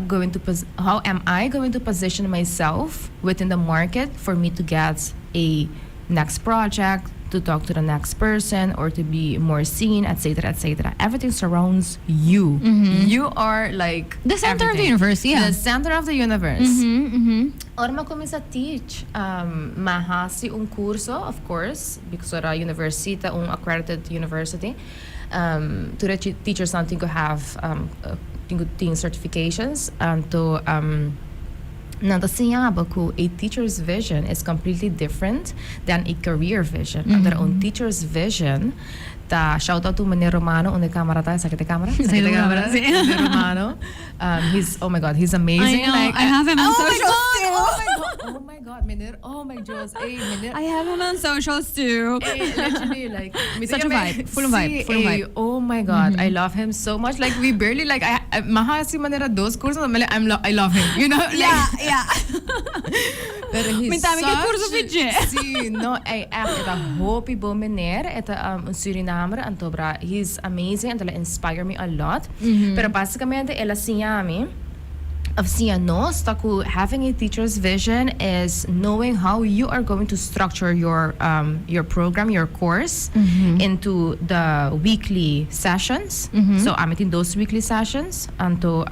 going to how am I going to position myself within the market for me to get a next project, to talk to the next person, or to be more seen, etc., etc. Everything surrounds you. You are like The center of the everything. Universe, yeah. The center of the universe. Ora m'a kuminsá teach, m'a hasi un kurso, of course, because e university, un accredited university. To the teachers something to have tin certifications and to nan ta siña ku a teacher's vision is completely different than a career vision. Anto un teacher's vision ta, shout out to Meneer Romano, unda kamera ta, esaki ta kamera? Sí, Esaki ta kamera, kamera? Sí. Meneer Romano. He's, oh my God, he's amazing. I know, Like, I have him on oh my socials God, too. Oh my God, oh my God, meneer, oh my Dios, hey, meneer. I have him on socials too. Hey, literally, like, Such a vibe, full of vibe, full of Sí, vibe. Oh my God, I love him so much. Like, we barely, like, I m'a hasi manera dos kurso, I love him. Like, Yeah. Pero he's Mi tambe ke curso pidje. Si, no, ey, echt, e ta hopi bon meneer. E ta un Surinamer, anto bra, he's amazing, anto el a inspire me a lot. Pero basicamente el a siña mi, of siña nos, ta cu having a teacher's vision is knowing how you are going to structure your program, your course, into the weekly sessions. So, ami tin dos weekly sessions, anto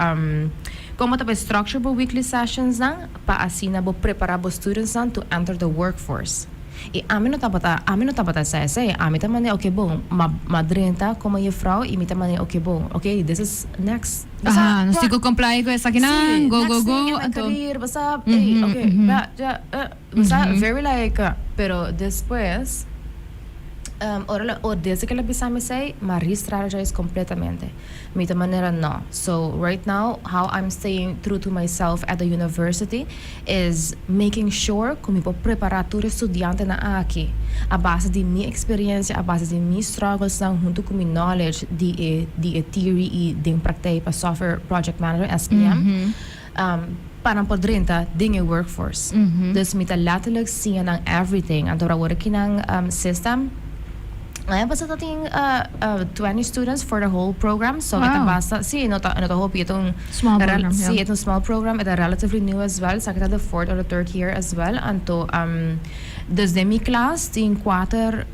con bo ta bay structure bo weekly sessions nan, pa asina bo prepara bo students nan to enter the workforce. Y ami no tabata sa esey. Ami ta mane, "Okay, bon, m'a drenta como juffrouw," y mi ta mane, "Okay, bon, okay, this is next." Aha, nos tin cu comply cu esakinan, go, go, go. In my Anto career, what's up? Hey, okay, ba, ja, what's up? Very like, pero despues, ora la, o desde cu el a bisa mi esey, m'a re-strategize completamente. Mi ta manera, "No." So right now, how I'm staying true to myself at the university is making sure cu mi por prepara tur studiantenan aki a base di mi experiencia, a base di mi struggles nan, hunto cu mi knowledge di e theory y den praktijk pa software project manager, SPM, pa nan por drenta den e workforce. Dus mi ta letterlijk siña nan everything. Anto awor aki nan system Ay, basta ta tin 20 students for the whole program. So wow. Basta, si, no ta hopi, e un small program. Si, e un small program, e relatively new as well. So the fourth or the third year as well. Anto dus den mi klas tin kuater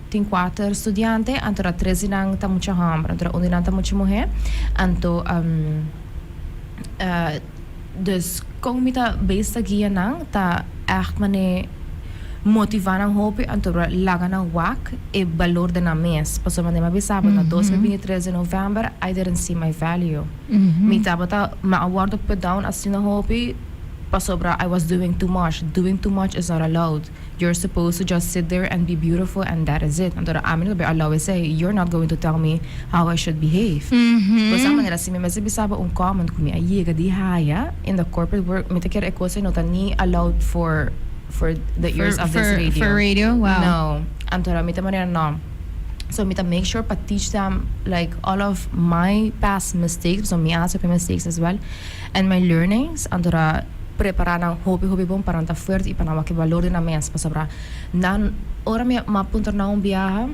studiante, anto ra tres nan ta mucha homber, anto un nan ta mucha muher. Anto dus con mi ta besta guia nan ta echt mane motiva nan hopi, anto laga nan wak e balor di nan mes. Pasobra mane m'a bisa bo, na 2023 di november I didn't see my value. Mi tabata, m'a wordo put down asina hopi pasobra I was doing too much. Doing too much is not allowed. You're supposed to just sit there and be beautiful and that is it. Anto ami no ta allow esey. You're not going to tell me how I should behave. Pues manera si mi mester bisa bo un comment cu mi a yega di haya in the corporate work, mi ta kere e cos no ta ni allowed for the ears of this radio. For radio, wow. No. Anto mi ta manera, no. So mi ta make sure pa teach them like all of my past mistakes, so mi a haci mistakes as well, and my learnings. Anto prepara nan hopi hopi bon pa nan ta fuerte y pa nan wak e balor di nan mes. Pasobra nan ora mi m'a puntra nan un biaha,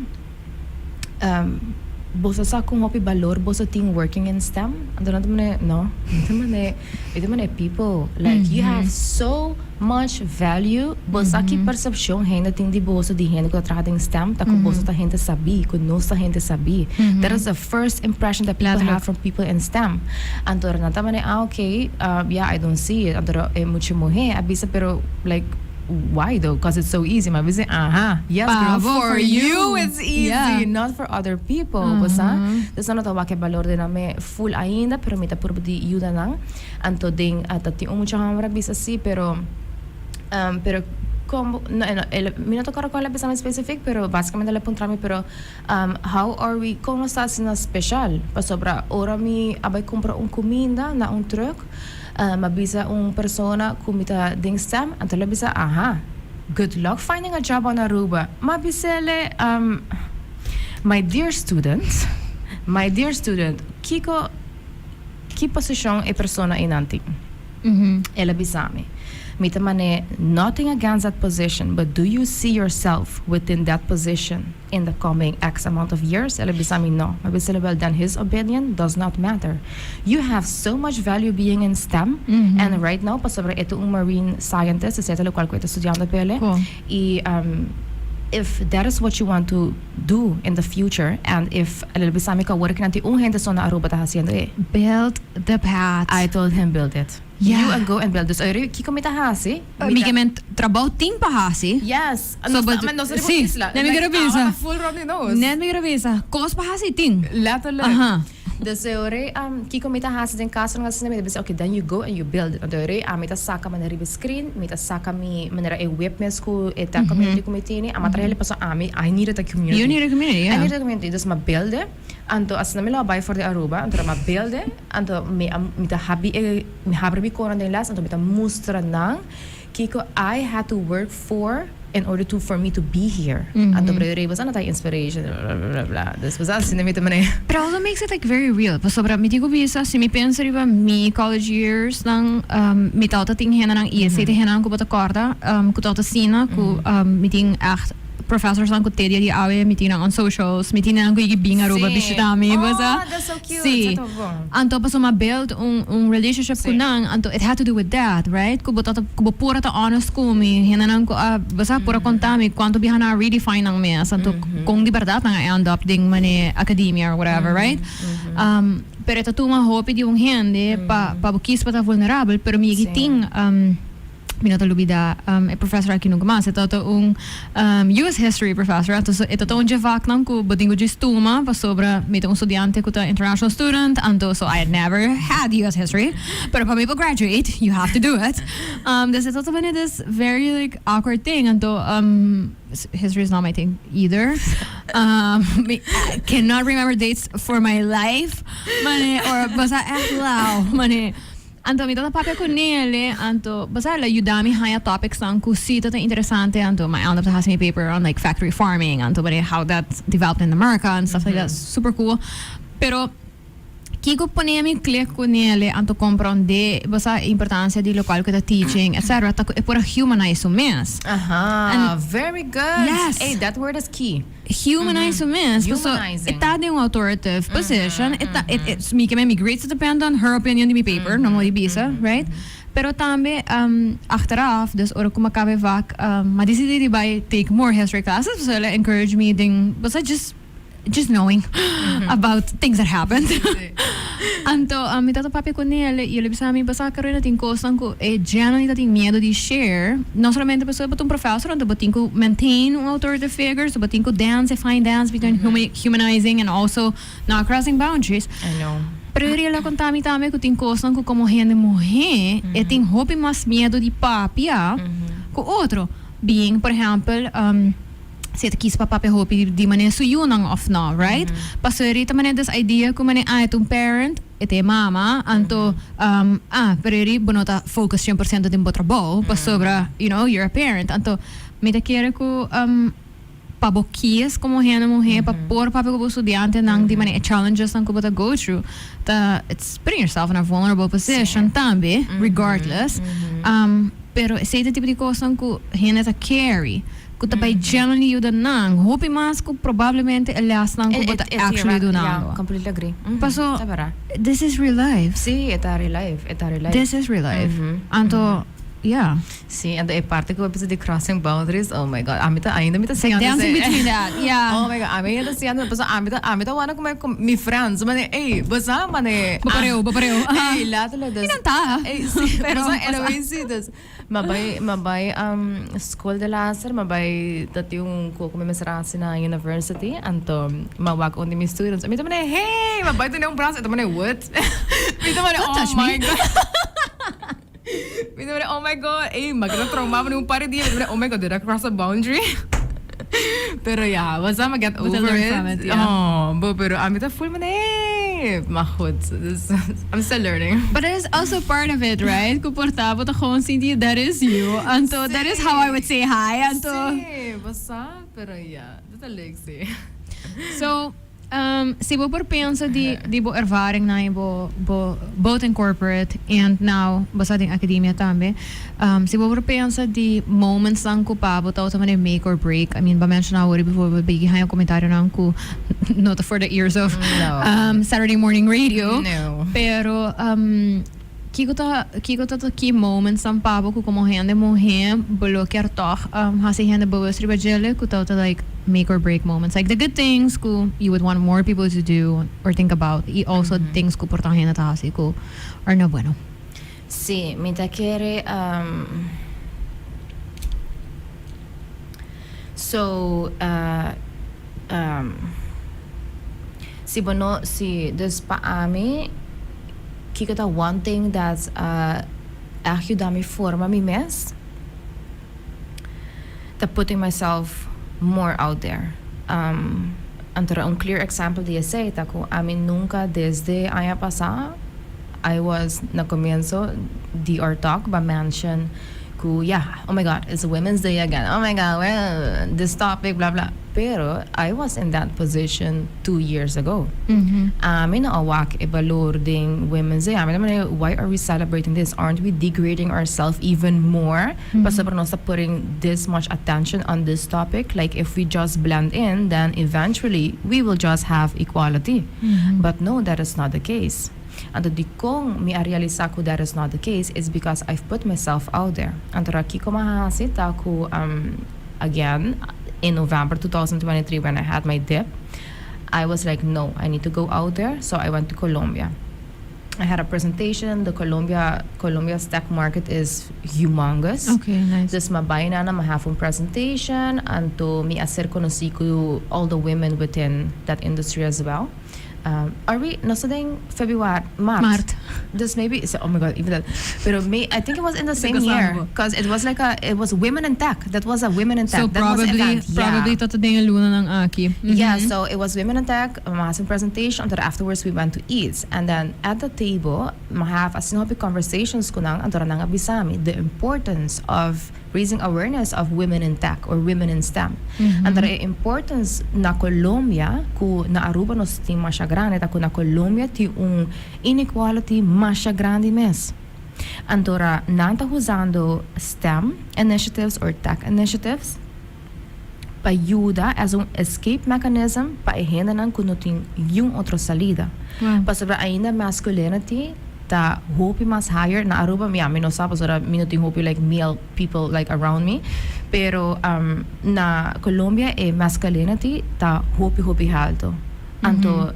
"Boso sa con hopi balor boso tin working in STEM?" Anto nan ta mane, "No." Mi ta mane, "People, like, you have so much value. Boso sa ki percepcion hende tin di boso, di hende cu ta traha den STEM? Ta cu boso ta hende sabi, cu nos ta hende sabi. That is the first impression that people have from people in STEM." Anto nan ta mane, "Ah, okay, yeah, I don't see it." Anto e mucha muher a bisa, "Pero like, why though? Because it's so easy." M'a bisa, "Aha, yes, girl, Pa bo, for for you you. it's easy, not for other people." Bo sa? Dus nan no ta wak e balor di nan mes full ainda, pero mi ta purba di yuda nan. Anto den ata tin un mucha homber a bisa si, pero como no, el, mi no ta corda cual a bisa specific, pero basicamente el a puntra mi, "Pero how are we, con nos ta asina special? Pasobra ora mi a bay cumpra un cuminda na un truck, m'a bisa un persona cu mi ta den STEM, anto el a bisa, 'Aha, good luck finding a job on Aruba.' M'a bisele, 'My dear student, my dear student, kiko, ki posicion e persona einan tin?' El a bisa mi. Mi ta mane, 'Nothing against that position, but do you see yourself within that position in the coming X amount of years?' El a bisa mi, 'No.' M'a bisele, 'Well, then his opinion does not matter. You have so much value being in STEM, and right now,' pasobra e ta un marine scientist, etc., locual cu e ta studiando p'e. Y if that is what you want to do in the future, and if el a bisa mi cu awor cu un hende so na Aruba ta haciendo e." Build the path. I told him, "Build it. You and go and build." Dus ey, kiko mi ta hasi? Mi ke men trabou tin pa hasi. Yes. So, but, no sa si, isla. Net mi kier bisa. Full runny nose. Net mi kier bisa. Cos pa hasi tin. Letterlijk. Dus ey, kiko mi ta hasi den caso nga mi ta bisa, "Okay, then you go and you build it." Anto ey, ami ta saca manera riba screen, mi ta saca mi manera e web mes cu e tech community cu mi tini. Ami a traha paso ami, I needed a community. You need a community, yeah. I needed a community. Dus m'a build it. Anto asina mi lo bay for di Aruba, anto m'a build it. Anto mi ta habi e, mi habri mi corona den les, anto mi ta mustra nan kiko I had to work for. in order to for me to be here. Anto pero rei boso no ta inspiration bla bla bla bla. Dus boso asina mi ta manera. Pero also makes it like very real pasobra mi tin ku bisa si mi pensa riba mi college years nan mi tabata tin hendenan i esei ta hendenan ku bo ta kòrda ku tabata asina ku mi tin ègt professors nan ku te dia di awe mi tin nan on socials mi tin nan ku yigi bin Aruba bishita mi Oh bo sa that's so cute si sa ta bon. Anto pasobra mi a build un un relationship ku nan anto it had to do with that right ku bo ta ku bo por a ta honest ku mi hendenan ku a bo sa por a konta mi kuantu biaha nan a redefine nan mes anto kon di bèrdat nan a end up den manera academia or whatever right pero e ta tuma hopi di un hende pa pa bo kis pa ta vulnerabel pero mi yegi tin Mi no ta lubida e professor aki nunca mas. E tabata un US History professor. Anto e tabata un dje vaknan cu bo tin cu djis tuma pasobra mi ta un studiante cu ta international student. Anto so I had never had US History. Pero pa mi por graduate you have to do it. Dus e tabata bini this very like awkward thing. Anto history is not my thing either. Mi cannot remember dates for my life. Mane or bo sa echt lauw. Mane. Anto mi tabata papia ku Nele, anto bo sa el a yuda mi haña topicsnan ku si ta ta interesante, anto mi end up ta hasi mi paper on like factory farming, anto manera how that developed in America and stuff like that, super cool. Pero kiko pone mi click ku Nele anto comprende bo sa e importancia di locual ku e ta teaching etcetera ta ku e por a humanize su mes. Aha, very good. Yes. Ey, that word is key. Humanize su mes, paso e ta den un authoritative position, e ta, e, mi ke men mi grades depend on her opinion di mi paper, no mo di bisa, right? Pero tambe achteraf, dus ora ku mi a kaba e vak, mi a disidi di bai take more history classes, pasobra el a encourage mi den, bo sa just, just knowing about things that happened. Anto mi tabata papia ku Nel i el a bisa mi, bo sa Carolina tin kosnan ku e genuinely ta tin miedu di share, no solamente pasobra bo ta un professor anto bo tin ku maintain un authority figure, so bo tin ku dance e fine dance between humanizing and also not crossing boundaries. I know. Pero el a konta mi tambe ku tin kosnan ku komo hende muhé e tin hopi mas miedu di papia ku otro. Being por ehèmpel. Si e ta kis pa papia hopi di manera su yunan of no, right? Pasobra e ta manera des idea cu manera ah e ta un parent, e ta e mama, anto ah pero eri bo no ta focus cien por ciento den bo trabou pasobra you know you're a parent. Anto mi ta kere cu pa bo kies como hende muhe pa por papia cu bo studiantenan di manera e challengesnan cu bo ta go through ta it's putting yourself in a vulnerable position tambe regardless. Pero esey ta e tipo di cosnan cu hende ta carry. Ku ta bai genuinely yuda nan hopi mas ku probablemente e lesnan ku bo ta actually dunando. Yeah, completely agree. Paso this is real life. Sí, e ta real life, e ta real life. This is real life. Anto, yeah. Sí, anto e parte ku bo bisa di crossing boundaries, oh my God, ami ta ainda mi ta siñando esei. Dancing between that, yeah. Oh my God, ami ainda ta siñando, paso ami ta ami ta wanda ku mi friends, mane, ey, bo sa, mane. Bo pareu, bo pareu. Ey, letterlijk dus. I nan ta. Ey, sí, pero bo sa, anyway, sí, dus. M'a bai m'a bai skol de laser, m'a bai ta tin un koko ku mi mester hasi na university, anto m'a wak un di mi students, mi ta manera hey, m'a bai tene un brasa, e ta manera what? Mi ta manera oh my god, mi ta manera oh my god, ey m'a keda trauma pa un par di dia, mi ta manera oh my god did I cross a boundary? Pero ya, bo sa m'a get over it, oh, bo pero ami ta full manera hey, maar goed, dus I'm still learning. But it is also part of it, right? Ku por ta bo ta gewoon sinti that is you, anto that is how I would say hi, anto. Sí, bo sa, pero ya, dat ta leuk sí. So, Si bo por pensa di di bo ervaringnan i bo bo both in corporate and now bo sa den academia tambe, si bo por pensa di momentsnan ku pa bo tabata manera make or break, I mean bo a menciona awor bijvoorbeeld bo yegi haña comentarionan ku no ta for the ears of Saturday morning radio, pero Kiko ta kiko ta ta key momentsnan pa bo ku komo hende muhé bo lo kier tòg hasi hende bewust riba djele ku ta ta like make or break moments like the good things ku you would want more people to do or think about i also things ku por ta hende ta hasi ku are no bueno. Sí, mi ta kere so si bo no si dus pa ami Kiko ta one thing that a echt yuda mi forma mi mes ta putting myself more out there. Anto un clear example di esey ta cu ami nunca desde aña pasa I was na comienzo di our talk ba mention. Ku yeah, oh my God, it's Women's Day again. Oh my God, well, this topic, blah blah. Pero I was in that position 2 years ago. Ami no a wak e balor di Women's Day. Ami ta, why are we celebrating this? Aren't we degrading ourselves even more? Pasobra nos ta putting this much attention on this topic. Like, if we just blend in, then eventually we will just have equality. But no, that is not the case. Anto di kon mi a realisa ku that is not the case is because I've put myself out there. Anto kiko m'a hasi ta ku again in November 2023, when I had my dip, I was like, "No, I need to go out there." So I went to Colombia. I had a presentation. The Colombia's tech market is humongous. Okay, nice. Dus m'a bai einan, m'a have a presentation, anto mi a sera konosí ku all the women within that industry as well. Are we, no sé, in February, Maart. Maart. Dus maybe, so, oh my God, even that. Pero may, I think it was in the same year. Because it was Women in Tech. That was a Women in Tech. So That was probably, event. Yeah. Probably tabata den lunanan aki. Yeah, so it was Women in Tech, m'a hasi presentation, and then afterwards we went to eat. And then at the table, m'a have asina hopi conversations ku nan, and nan a bisami the importance of raising awareness of women in tech or women in STEM. And the importance na Colombia, ku na Aruba nos tin masha grandi, ta ku na Colombia tin un inequality masha grandi mes. Anto nan ta usando STEM initiatives or tech initiatives pa yuda as un escape mechanism pa hendenan ku no tin ningun otro salida. Pasobra ainda masculinity ta hopi mas higher na Aruba. Mi no sa pasobra mi no tin hopi, like, male people, like, around me, pero na Colombia e masculinity ta hopi hopi halto. Anto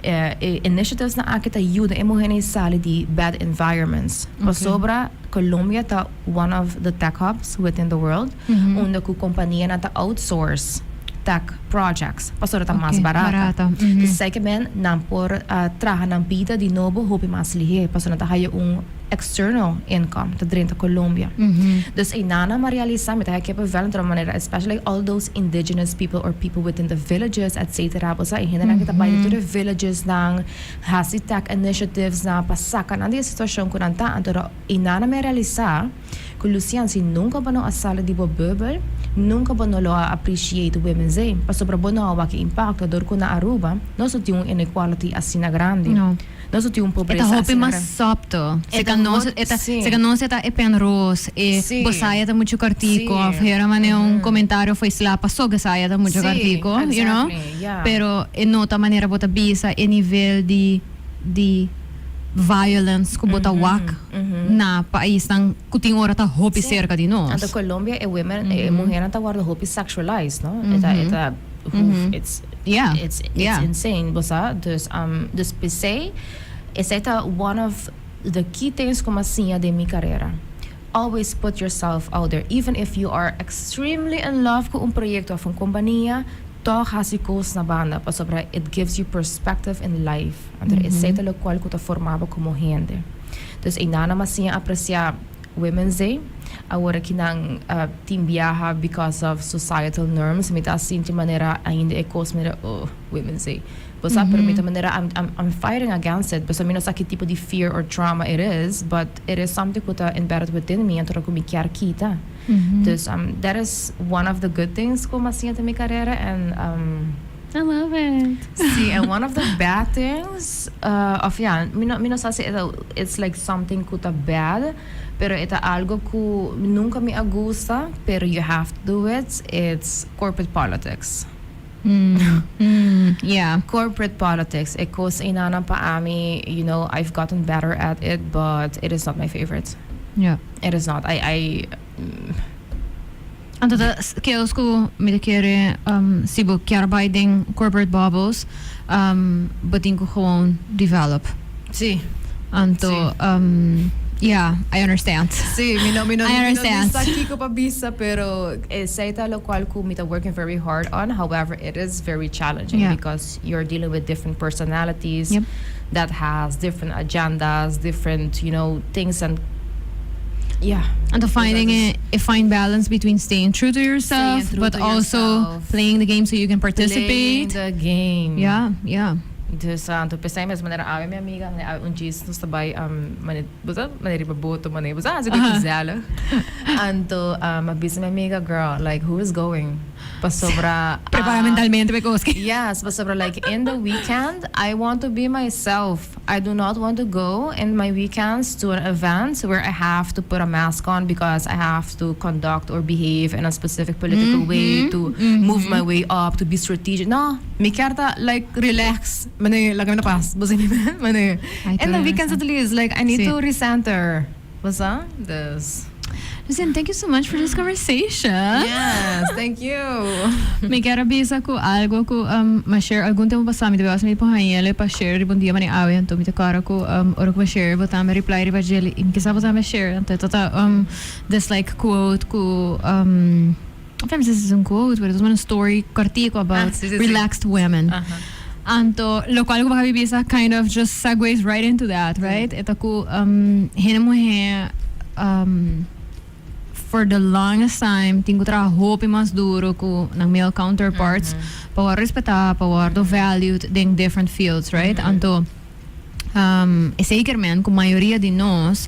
initiatives nan aki ta yuda e muhénan sali di bad environments. Pasobra Colombia ta one of the tech hubs within the world, unda ku kompanianan ta outsource tech projects pasobra ta mas barata. Barata. Dus zeker men nan por traha nan bida di nobo hopi mas lihé pasobra nan ta haya un external income ta drenta Colombia. Dus einan m'a realisa mi ta ke wel un manera, especially all those indigenous people or people within the villages, etc. Bo sa, hendenan ku ta bai to the villages nan hasi tech initiatives nan pa saka nan di e situashon ku nan ta. Anto einan m'a realisa ku, Lucian, si nunka bo no a sali di bo bubbel, nunka bo no lo a appreciate Women's Day. Pasobra bo no a wak e impacto dor ku na Aruba nos tin un inequality asina grandi. No. Nos tin un Eta pobresa hopi asina mas grandi. Subtle. Se Eta ka nos eta se ka nos eta e pen ros e bo saya ta mucho kortico of hera mane un komentario foi sla paso ke saya ta mucho kortico, you know? Pero e no ta manera bo ta bisa e nivel di violence ku bo ta wak na paisnan ku tin ora ta hopi serka di nos. Anto Colombia e women e muhernan ta wordo hopi sexualized, no? Eta hoef, it's it's insane, bo sa. Dus p'esei esei ta one of the key things ku m'a siña den mi karera. Always put yourself out there, even if you are extremely in love ku un proyekto of un kompania, toch hasi kos na banda, pasobra it gives you perspective in life. Anto esei ta lokual ku ta forma bo komo hende. Dus einan m'a siña apresiá Women's Day. Awor aki nan tin biaha because of societal norms, mi ta sinti manera ainda e kos manera, "Oh, Women's Day." Bo sa, pero mi ta manera I'm fighting against it. Pasobra mi no sa ki tipo di fear or trauma it is, but it is something ku ta embedded within me, anto ku mi kier kita. Dus that is one of the good things ku m'a siña den mi karera and I love it. Si, and one of the bad things of, yeah, mi no sa si it's like something ku ta bad, pero e ta algo ku nunka mi a gusta, pero you have to do it. It's corporate politics. Corporate politics. E kos einan pa ami, I've gotten better at it, but it is not my favorite. It is not. I Anto ta skills ku mi ta kere si bo kier bai den corporate bubbles, bo tin ku gewoon develop. Anto yeah, I understand. Si, mi no, I mi no understand. Sa kiko pa bisa, pero esei ta lokual ku mi ta working very hard on. However, it is very challenging because you're dealing with different personalities that has different agendas, different things and yeah. And to finding a fine balance between staying true to yourself, Staying true but to also yourself. playing the game so you can Playing participate. the game. Dus anto p'esei mes manera awe mi amiga manera awe un djis nos ta bai mane bo sa manera riba boto mane bo sa hasi di gezellig anto mi a bisa mi amiga girl like who is going pasobra Prepara mentalmente pa e kos ki. Yes pasobra like in the weekend I want to be myself I do not want to go in my weekends to an event where I have to put a mask on because I have to conduct or behave in a specific political way to move my way up to be strategic no mi kier ta like relax mane laga mi na pas bo sibi mane in the weekends at least like I need to recenter bo sa dus. Listen, thank you so much for this conversation. Yes, thank you. Mi kier a bisa cu algo cu m'a share algun tempo pasa, mi ta beba mi por hañele pa share riba un dia mane awe, anto mi ta kòrda cu ora cu mi a share bo tambe reply riba djele y mi kisa bo tambe a share, anto e ta ta this like quote cu of mi sa si es un quote pero es un story kòrtico about relaxed women. Anto locual cu bo a bisa kind of just segues right into that, right? E ta cu hende muhe for the longest time tin cu traha hopi mas duro cu nan male counterparts pa worde respeta, pa worde valued den different fields, right? Anto e zeker men cu mayoria di nos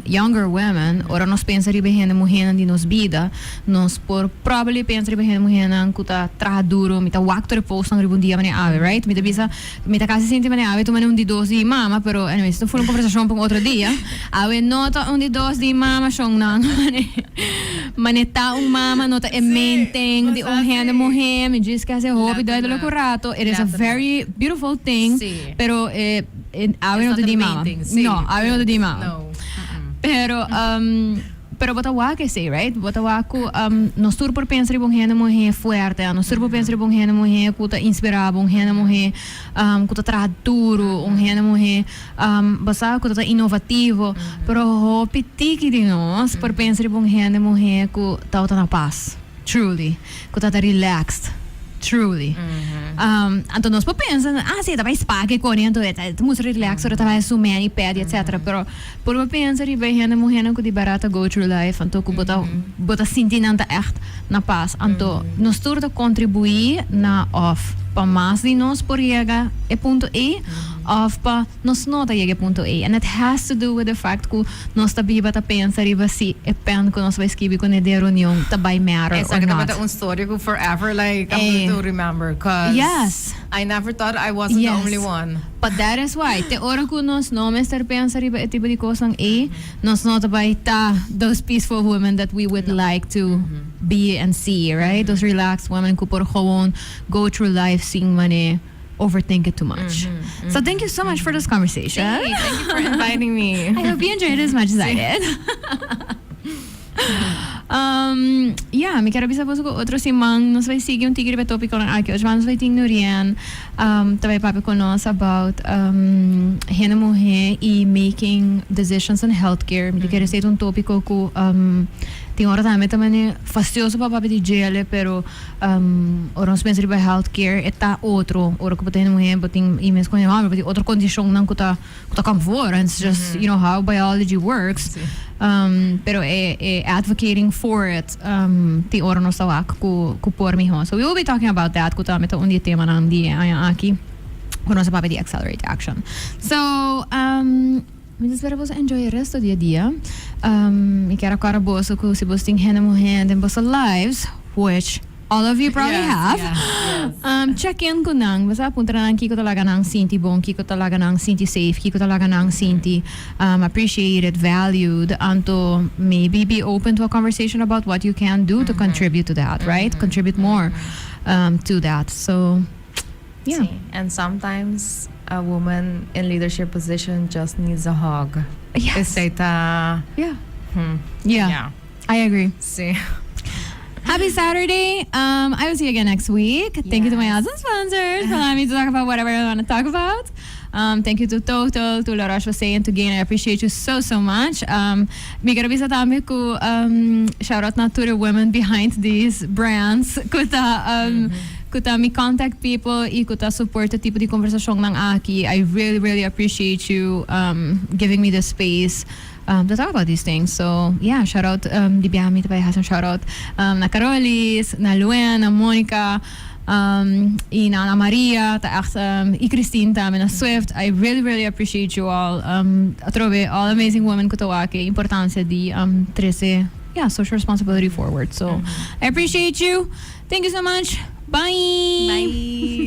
younger women ora nos pensa riba e hende muhenan di nos bida nos por probably pensa riba e hende muhenan cu ta traha duro, mi ta wak tur e postnan riba un dia manera awe, right? Mi ta bisa mi ta casi sinti manera awe ta manera un di dos di mama pero anyway esaki ta full un conversacion pa un otro dia awe no ta un di dos di mama shonnan mane ta un mama no ta e main thing di un hende muhe mi djis ke haci hopi duidelijk un rato it is a very beautiful thing. Pero e awe no ta di mama. No, awe no ta di mama. Pero pero bo ta wak esei, right? Bo ta wak ku nos tur por pensa riba un hende muhé fuerte, nos tur por pensa riba un hende muhé ku ta inspirá bo, un hende muhé ku ta traha duru, un hende muhé bo sa ku ta ta inovativo. Pero hopi tiki di nos por pensa riba un hende muhé ku tabata na pas. Truly. Ku ta ta relaxed. Truly. Anto nos por pensa, ah si e ta bai spa ke koni anto e ta mustra relaxed ora e ta bai su mani pedi etcetera. Pero por bo pensa riba e hende muhernan ku di barat ta go through life anto ku bo ta bo ta sinti nan ta ègt na pas. Anto nos tur ta kontribuí na òf pa mas di nos por yega e punto ei òf pa nos no ta yega e punto ei. And it has to do with the fact ku Nos ta biba ta pensa riba si e pen ku nos bai skibi kuné den reunion ta bai matter or Esaki not. tabata un story ku forever like I'm going to remember cause Yes. I never thought I wasn't the only one. But that is why te ora ku nos no mester pensa riba e tipo di kosnan ei, nos no ta bai ta those peaceful women that we would like to be and see, right? Those relaxed women ku por gewoon go through life sin mane overthink it too much. So thank you so much for this conversation. Hey, thank you for inviting me. I hope you enjoyed it as much as I did. Yeah, mi kier a bisa boso ku otro siman nos bai sigui un tiki riba e topikonan aki. Otro siman nos bai tin Nurien ta bai papia ku nos about hende muhé i making decisions in healthcare. Mi ta kere esei ta un topiko ku tin ora tambe ta mane fastioso pa papia di djele pero Ora nos pensa riba healthcare e ta otro, ora ku bo ta hende muhé bo tin i mes ku hende hòmber bo tin otro kondishonnan ku ta ku ta come for and it's just you know how biology works pero e e advocating for it tin ora nos ta wak ku ku por mihó so we will be talking about that ku tambe ta un di e temanan di e aña aki ku nos a papia di accelerate action so. Mi ta spera boso enjoy e resto di e dia. Mi kier a kòrda boso ku si boso tin hende muhé den boso lives, which all of you probably have, check in ku nan. Bo sa puntra nan kiko ta laga nan sinti bon, kiko ta laga nan sinti safe, kiko ta laga nan sinti appreciated, valued. Anto maybe be open to a conversation about what you can do to contribute to that, right? Contribute more to that. So. Yeah. Sí, and sometimes a woman in leadership position just needs a hug. Yes. Esei ta. Yeah. Yeah. Yeah. I agree. Sí. Happy Saturday. I will see you again next week. Thank you to my awesome sponsors for allowing me to talk about whatever I want to talk about. Thank you to Total, to La Roche-Posay, and to Gain. I appreciate you so, so much. Mi kier bisa tambe ku shout out na to the women behind these brands ku ta ku ta mi contact people y ku ta support e tipo di conversacionnan aki. I really, really appreciate you giving me the space to talk about these things. So yeah, shout out di biaha mi ta bai haci un shout out na Carolis, na Luann, na Monica. Y na Ana Maria, ta echt, y Christine tambe na Swift. I really, really appreciate you all. Atrobe, all amazing women cu ta wak e importancia di trece, yeah, social responsibility forward. So, I appreciate you. Thank you so much. Bye. Bye.